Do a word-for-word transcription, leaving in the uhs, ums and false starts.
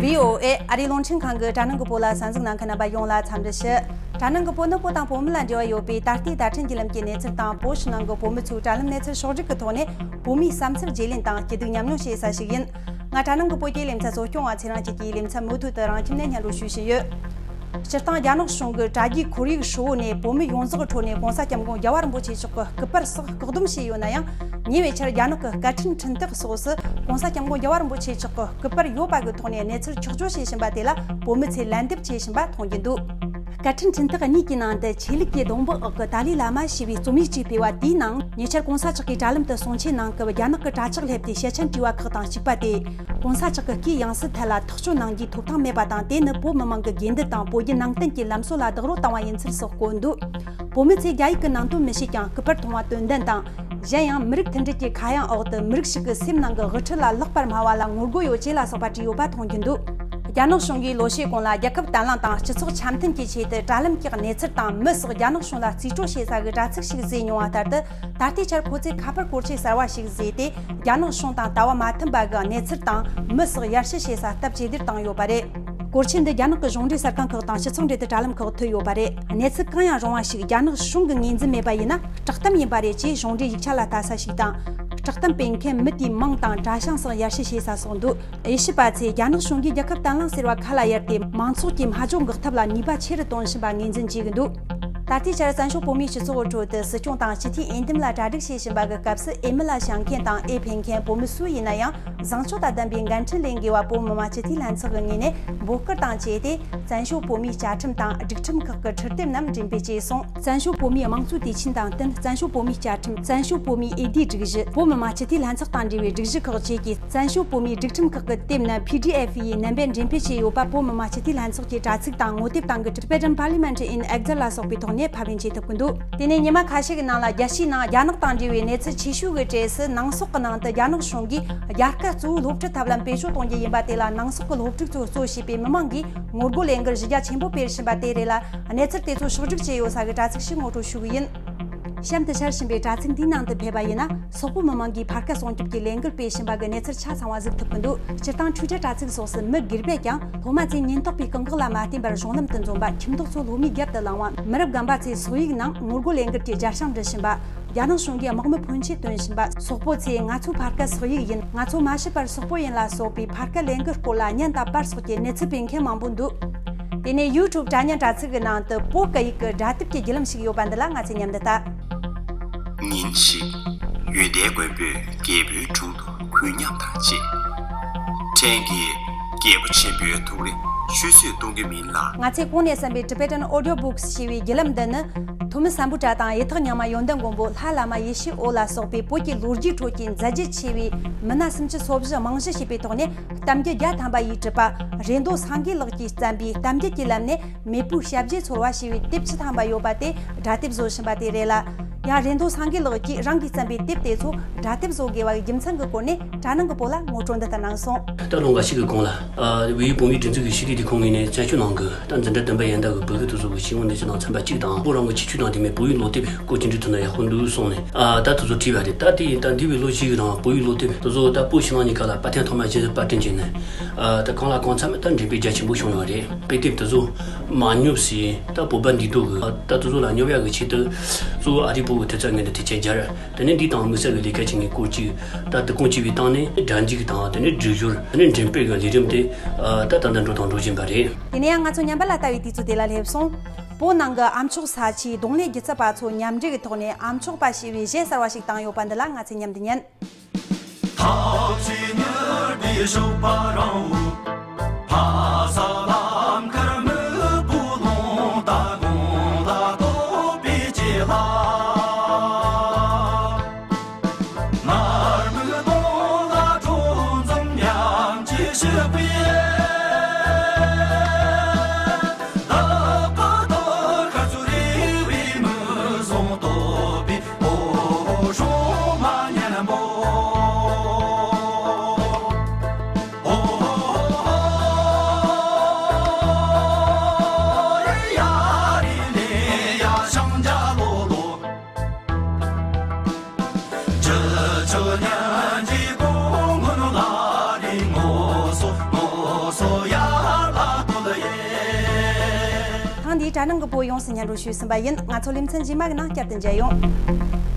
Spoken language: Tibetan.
བྷི་ཨོ་ཨེ་ཨ་རིའི་རླུང་འཕྲིན་ཁང་གི་དྲ་ནང་གི་བོད་ལ་གསན་གཟིགས་གནང་མཁན་རྣམ་པ་ཡོངས་ལ་འཚམས་འདྲི་ཞུ། དྲ་ནང་གི་བོད་ནི་བོད་དང་བོད་མི་ལ་འབྲེལ་བ་ཡོད་པའི་ད་ལྟའི་བརྡ་འཕྲིན་བརྒྱུད་ལམ་གྱི་གནས་ཚུལ་དང་། བོད་ཕྱི་ནང་གི་བོད་མི་ཚོའི་དྲ་ལམ་གནས་ཚུལ་ཕྱོགས་བསྒྲིགས་ཀྱི་ཐོག་ནས་བོད་མིའི་བསམ་ཚུལ་བརྗེ་ལེན་དང་སྐྱིད་སྡུག་མཉམ་མྱོང་བྱེད་ས་ཞིག་ཡིན། ང་དྲ་ནང་གི་བོད་ཀྱི་ལེ་ཚན་གཙོ་སྐྱོང་བ་ཚེ་རིང་སྐྱིད་ཀྱིས་ལེ་ཚན་མུ་མཐུད་དུ་རང་ཁྱིམ་ནས་སྙན་སྒྲོན་ཞུ་བཞིན་ཡོད། སྤྱིར་བཏང་རྒྱ་ནག་གཞུང་གི་དྲ་རྒྱའི་ཁོར་ཡུག་ཧྲིལ་བོ་ནས་བོད་མི་ཡོངས་རྫོགས་གི་ཁྲོད་ནས་༸གོང་ས་༸སྐྱབས་མགོན་རྒྱལ་བ་རིན་པོ་ཆེ་མཆོག་གི་སྐུ་པར་སོགས་བཀག་སྡོམ་བྱས་ཡོད་ན་ཡང་། ཉེ་བའི་ཆར་རྒྱ་ནག་གི་སྐད་འཕྲིན་འཕྲིན་སྟེགས་སོགས་སུ་༸གོང་ས་༸སྐྱབས་མགོན་རྒྱལ་བ་རིན་པོ་ཆེ་མཆོག་གི་སྐུ་པར་ཡོད་པ་གི་ཐོག་ནས་གནས་ཚུལ་ཕྱོགས་བསྒྲིགས་བྱེད་བཞིན་པ་དེ་ལ་བོད་མི་ཚོས་ལན་འདེབས་བྱེད་བཞིན་པ་མཐོང་རྒྱུ་འདུག་སྐད་འཕྲིན་འཕྲིན་སྟེགས་གཉིས་ཀྱི་ནང་དུ་ཆོས་ལུགས་ཀྱི་སྡོང་པོ་འོག་གི་ཏཱ་ལའི་བླ་མ་ཞེས་པའི་རྩོམ་ཡིག་ཅིག་སྤེལ་བ་དེའི་ནང་། ཉེ་ཆར་༸གོང་ས་མཆོག་གིས་དྲ་ལམ་དུ་གསུང་ཆོས་གནང་སྐབས། རྒྱ་ནག་གི་དྲ་ལྕགས་སླེབས་ཏེ་སྐད་ཆ་དྲི་བ་ཁག་དང་གཅིག་པ་དེ། ༸གོང་ས་མཆོག་གི་སྐུའི་ཡང་སྲིད་ཐད་ལ་ཐག་གཅོད་གནང་རྒྱུའི་ཐོབ་ཐང་མེད་པ་དང་། དེ་ནི་བོད་མི་མང་གི་དགོས་འདུན་དང་བོད་བརྒྱུད་ནང་བསྟན་གྱི་ལམ་སྲོལ་ལ་རྡོག་རོལ་བཏང་བ་ཡིན་ཚུལ་སོགས་བཀོད་འདུག་བོད་མི་ཚོས་རྒྱ་ཡིག་གི་ནང་དོན་མི་ཤེས་ཀྱང་། སྐུ་པར་མཐོང་བ་དོན་ལྡན་དང་། གཞན་ཡང་མི་རིགས་མཐུན་སྒྲིལ་གྱི་ཁ་གཡང་འོག་ཏུ་མི་རིགས་ཤིག་གི་སེམས་ནང་གི་དབུ་ཁྲིད་ལ་ལེགས་པར་སྨྲ་བ་ལ་ངོ་རྒོལ་ཡོད་ཅེས་ལ་སོགས་པ་བྲིས་ཡོད་པ་མཐོང་རྒྱུ་འདུག་རྒྱ་ནག་གཞུང་གིས་ལོ་ཤས་གོང་ལ་རྒྱལ་ཁབ་བརྟན་ལྷིང་དང་སྤྱི་ཚོགས་འཆམ་མཐུན་གྱི་ཆེད་དུ་དྲ་ལམ་གྱི་གནས་ཚུལ་དང་མི་སོགས་རྒྱ་ནག་གཞུང་ལ་རྩིས་སྤྲོད་བྱེད་ས་གི་དྲ་ཚིགས་ཤིག་བཟོས་མྱོང་བ་ལྟར་དུ། ད་ལྟའི་ཆར་ཁོ་ཚོས་ཁ་པར་སྐོར་ཆས་གསར་བ་ཞིག་བཟོས་ཏེ། རྒྱ་ནག་གཞུང་དང་ལྟ་བ་མ་མཐུན་པ་གི་གནས་ཚུལ་དང་མི་སོགས་ཡར་ཞུ་བྱེད་ས་སྟབས་ཇེ་བདེར་བཏང་ཡོད་པ་རེད། སྐོར་ཆས་འདི་རྒྱ་ནག་གི་གཞུང་འབྲེལ་གསར་ཁང་ཁག་དང་སྤྱི་ཚོགས་འབྲེལ་མཐུད་དྲ་ལམ་ཁག་ཐོན་ཡོད་པ་རེད། གནས་ཚུལ་གང་ཡང་རུང་བ་ཞིག་རྒྱ་ནག་གཞུང་གི་ངོས་འཛིན་མེད་པ་ཡིན་ན། བསྲེགས་གཏམ་ཡིན་པ་རེད་ཅེས་གཞུང་འབྲེལ་ཡིག་ཆ་ལ་ལྟ་ས་ཞིག་དང་། བསྲེགས་གཏམ་སྤེལ་མཁན་མི་དེའི་མིང་དང་། གྲྭ་ཤང་སོགས་ཡར་ཞུ་བྱེད་ས་སོགས་འདུག་དབྱེ་ཞིབ་པ་ཚོས་རྒྱ་ནག་གཞུང་གིས་རྒྱལ་ཁབ་བརྟན་ལྷིང་ཟེར་བ་ཁ་ལ་གཡར་ཏེ། མང་ཚོགས་ཀྱི་སྨྲ་བརྗོད་འགག་ཐབས་ལ་ནུས་པ་ཆེ་རུ་གཏོང་བཞིན་པ་ངོས་འཛིན་བྱེད་ཀྱི་འདུག་ད་ལྟའི་ཆར་བཙན་བྱོལ་བོད་མིའི་སྤྱི་ཚོགས་ཁྲོད་དུ་སྲིད་སྐྱོང་དང་སྤྱི་འཐུས་འོས་འདེམས་ལ་གྲ་སྒྲིག་བྱེད་བཞིན་པ་གི་སྐབས་སུ། འོས་མི་ལ་བྱམས་མཁན་དང་འོས་འཕེན་མཁན་བོད་མི་སུ་ཡིན་ན་ཡང་། བཟང་སྤྱོད་དང་ལྡན་པའི་འགན་འཁྲི་ལེན་དགོས་པ་བོད་མི་མང་སྤྱི་འཐུས་ལྷན་ཚོགས་ཀྱི་ངོས་ནས་འབོད་སྐུལ་དང་བཅས་ཏེ། བཙན་བྱོལ་བོད་མིའི་བཅའ་ཁྲིམས་དང་སྒྲིག་ཁྲིམས་ཁག་གི་ཁྲིད་དེབ་རྣམས་འགྲེམས་སྤེལ་བྱས་སོང་། བཙན་བྱོལ་བོད་མིའི་དམངས་གཙོའི་དུས་ཆེན་དང་བསྟུན། བཙན་བྱོལ་བོད་མིའི་བཅའ་ཁྲིམས། བཙན་བྱོལ་བོད་མིའི་འོས་བསྡུའི་སྒྲིག་གཞི། བོད་མི་མང་སྤྱི་འཐུས་ལྷན་ཚོགས་དང་འབྲེལ་བའི་སྒྲིག་གཞི་ཁག་བཅས་ཀྱི་བཙན་བྱོལ་བོད་མིའི་སྒྲིག་ཁྲིམས་ཁག་གི་དེབ་རྣམས་P D F ཡིས་ནན་པོས་འགྲེམས་སྤེལ་བྱས་ཡོད་པ། བོད་མི་མང་སྤྱི་འཐུས་ལྷན་ཚོགས་ཀྱི་དྲ་ཚིགས་དང་ངོ་དེབ་སྟེང་གི་Tibetan Parliament in Exile ལ་སོགས་པའི་ཐོག་ནས་ཕབ་ལེན་བྱེད་ཐུབ་ཀྱི་འདུག་དེ་ནས་ཉི་མ་ཁ་ཤས་ཀྱི་ནང་ལ། རྒྱལ་སྤྱིའི་ནང་རྒྱ་ནག་དང་འབྲེལ་བའི་གནས་ཚུལ་ཆེ་ཤོས་ཀྱི་གྲས་སུ། ནང་སོག་གི་ནང་དུ་རྒྱ་ནག་གཞུང་གིས་རྒྱ་སྐད་གཙོ་བོའི་སློབ་ཁྲིད་ཐབས་ལམ་བེད་སྤྱོད་གཏོང་རྒྱུ་ཡིན་པ་དེ་ལ། ནང་སོག་གི་སློབ་ཕྲུག་ཚོ་གཙོ་བྱས་པའི་མི་མང་གིས་ངོ་རྒོལ་ལས་འགུལ་གཞི་རྒྱ་ཆེན་པོ་སྤེལ་བཞིན་པ་དེ་རེད་ལ། གནས་ཚུལ་དེ་ཚོ་ཕྱོགས་སྒྲིག་བྱས་ཡོད་ས་གི་དྲ་ཚིགས་ཤིག་ངོ་སྤྲོད་ཞུ་གི་ཡིན། གཤམ་དུ་ཤར་བཞིན་པའི་དྲ་ཚིགས་འདིའི་ནང་དུ་ཕེབས་པ་ཡིན་ན། སོག་པོ་མི་མང་གིས་ཕར་སྐད་སྲུང་སྐྱོབ་ཀྱི་ལས་འགུལ་སྤེལ་བཞིན་པ་གི་གནས་ཚུལ་ཆ་ཚང་བ་གཟིགས་ཐུབ་ཀྱི་འདུག་སྤྱིར་བཏང་Twitter དྲ་ཚིགས་སོགས་སུ་མི་སྒེར་པས་ཀྱང་། སློབ་མ་ཚོས་ཉེན་རྟོག་པའི་བཀག་འགོག་ལ་མ་བརྟེན་པར་གཞུང་ལམ་དུ་འཛོམས་པ། ཁྱིམ་ཐོག་ཚོ་སློབ་མའི་རྒྱབ་ཏུ་ལངས་པ། མི་རབས་རྒན་པ་ཚོས་སོག་ཡིག་ནང་ངོ་རྒོལ་ལས་འགུལ་གྱི་སྦྱར་བྱང་འབྲི་བཞིན་པ། རྒྱ་ནག་གཞུང་གིས་དམག་མི་ཕོན་ཆེ་བཏོན་བཞིན་པ། སོག་པོ་ཚོས་ང་ཚོའི་ཕ་སྐད་སོག་ཡིག་ཡིན། ང་ཚོ་མ་ཤི་བར་སོག་པོ་ཡིན་ལ་སོགས་པའི་ཕ་སྐད་ལས་འགུལ་སྐོར་ལ་བརྙན་དང་པར་སོགས་ཀྱི་གནས་ཚུལ་སྤེལ་མཁན་མང་པོ་འདུག་དེ་ནས་YouTube དྲ་བརྙན་དྲ་ཚིགས་ཀྱི་ནང་དུ་བོད་སྐད་ཡིག་གི་སྒྲ་དེབ་ཀྱི་བརྒྱུད་ལམ་ཞིག་ཡོད་པ་འདི་ལ་ང་ཚོས་མཉམ་དུ་ལྟ། ཉིན་ཞིག་ཡོན་ཏན་མགོན་པོས་རྒྱལ་པོའི་དྲུང་དུ་གུས་ཉམས་དང་བཅས། ཕྲན་གྱིས་རྒྱལ་པོ་ཆེན་པོའི་ཐུགས་རེ་ཆུད་ཟོས་གཏོང་གི་མིན་ལ། ང་ཚོས་གོང་ནས་གསན་པའི་Tibetan Audio Books ཞེས་པའི་བརྒྱུད་ལམ་འདི་ནི། ཐོན་མི་སམ་བྷོ་ཊ་དང་གཡུ་ཐོག་རྙིང་མ་ཡོན་ཏན་མགོན་པོ། ལྷ་བླ་མ་ཡེ་ཤེས་འོད་ལ་སོགས་པའི་བོད་ཀྱི་ལོ་རྒྱུས་ཁྲོད་ཀྱི་མཛད་རྗེས་ཆེ་བའི་མི་སྣ་སུམ་ཅུ་སོ་བཞི་རྨང་གཞི་བྱས་པའི་ཐོག་ནས། གཏམ་རྒྱུད་བརྒྱ་ཐམ་པ་ཡིས་གྲུབ་པ། རེ་མདོ་སེང་གེ་ལགས་ཀྱིས་བརྩམས་པའི་གཏམ་རྒྱུད་ཀྱི་ལམ་ནས་མེས་པོའི་ཞབས་རྗེས་འཚོལ་བ་ཞེས་པའི་དེབ་བཅུ་ཐམ་པ་ཡོད་པ་དེ་སྒྲ་དེབ་བཟོ་བཞིན་པ་དེ་རེད་ལ། ཡང་རེ་མདོ་སེང་གེ་ལགས་ཀྱིས་རང་གིས་བརྩམས་པའི་དེབ་དེ་ཚོ་སྒྲ་དེབ་བཟོ་དགོས་པའི་རྒྱུ་མཚན་གྱི་སྐོར་ནས་དྲ་ནང་གི་བོད་ལ་ངོ་སྤྲོད་འདི་ལྟར་གནང་སོང་། ད་ལོ་འགའ་ཞིག་གི་གོང་ལ། ཨ། བལ་ཡུལ་བོད་མིའི་སྒྲིག་འཛུགས་ཀྱི་ཤེས་རིག་ལས་ཁུངས་ངོས་ནས་བཙན་བྱོལ་ནང་གི་ད་འཛིན་གྲྭ་བདུན་པ་ཡན་ལག་གི་བོད་སྐད་དེ་ཚོ་གི་ཤེས་ཡོན་སློབ་ཚན་ནང་ཚན་པ་གཅིག་དང་། བོད་རང་གི་ཆིག་སྒྲིལ་དང་ལྡན་པའི་བོད་ཡིག་སློབ་དེབ་སྐོར་ཅིག་འབྲི་ཐུབ་ན་ཡག་པོ་འདུག་གསུངས་ནས། ཨ། ད་དེ་ཚོ་བྲིས་པ་རེད། ད་དེ་ཡིན། ད་འདས་པའི་ལོ་བཞི་གི་རིང་བོད་ཡིག་སློབ་དེབ་དེ་ཚོ་ད་བོད་ཕྱི་ནང་གཉིས་ཀ་ལ་པར་ཐེངས་ཐོག་མ་བཞི་པར་སྐྲུན་བྱས་ནས། ཨ། ད་གང་ལ་གང་འཚམ་ད་འགྲེམས་སྤེལ་རྒྱ་ཆེན་པོ་བྱུང་ཡོད་རེད། དཔེ་དེབ་དེ་ཚོ་མ་ཉོབ་སྲིད། ད་བོད་པ་འདུས་སྡོད་གི་ད་དེ་ཚོ་ལ་ཉོབ་ཡག་གི་ཆེད་དུ། གཙོ་བོ་ཨ་རིའི་བོད་ཀྱི་ཐེབས་རྩ་ངོས་ནས་ཐེལ་ཙེ་སྦྱར། དེ་ནས་འདི་དང་དམིགས་བསལ་གྱི་ལས་ཀ་བྱེད་མཁན་སྐོར་ཅིག་ད་དུས་ཁོངས་གཅིག་པའི་སྟེང་ནས་སྒྲ་འཇུག་དང་། དེ་ནས་སྒྲིག་སྦྱོར། དེ་ནས་འགྲེམས་སྤེལ་གྱི་ལས་རིམ་དེ། ཨ། ད་ད་ལྟ་འགྲོ་དང་འགྲོ་བཞིན་པ་རེད། དེ་ནས་ཡང་ང་ཚོ་ཉམས་པ་ལ་ལྟ་བའི་དུས་ཚོད་དེ་ལ་སླེབས་སོང་། བོད་ནང་གི་ཨ་མཆོག་ས་ཆའི་གདོང་ལེན་སྒྱུ་རྩལ་པ་ཚོ་མཉམ་འབྲེལ་གྱི་ཐོག་ནས་ཨ་མཆོག་པ་ཞེས་པའི་གཞས་གསར་བ་ཞིག་བཏང་ཡོད་པ་འདི་ལ་ང་ཚོས་མཉམ་དུ་ཉན། ཐབས་ཤེས་མྱུར་བའི་ཞོགས་པ་རང་བོ། ཕ་ས་ལམ་ཁར་མི་བུ་ལོང་ད་དགོང་ལ་ལྟོགས་པའི་ལྕེ་ལ། མར་མེ་དོང་ལ་ཁྲོ་འཛུམ་མཉམ་གྱིས་ཞིག་པའི། ལག་པ་དོར་ཁ་ཚུར་རེ་བའི་མི་བཟང་ལྟོགས་པའི། ཨོ་ཧྲོ་མ་ཉན་པོ། ཨོ་ཧོ་ཧོ་ཧོ། དྲ་ནང་གི་བོད་ཡོངས་སུ་སྙན་སྒྲོན་ཞུས་ཟིན་པ་ཡིན། ང་ཚོ་ལེ་ཚན་རྗེས་མ་གི་ནང་བསྐྱར་དུ་མཇལ་ཡོང་།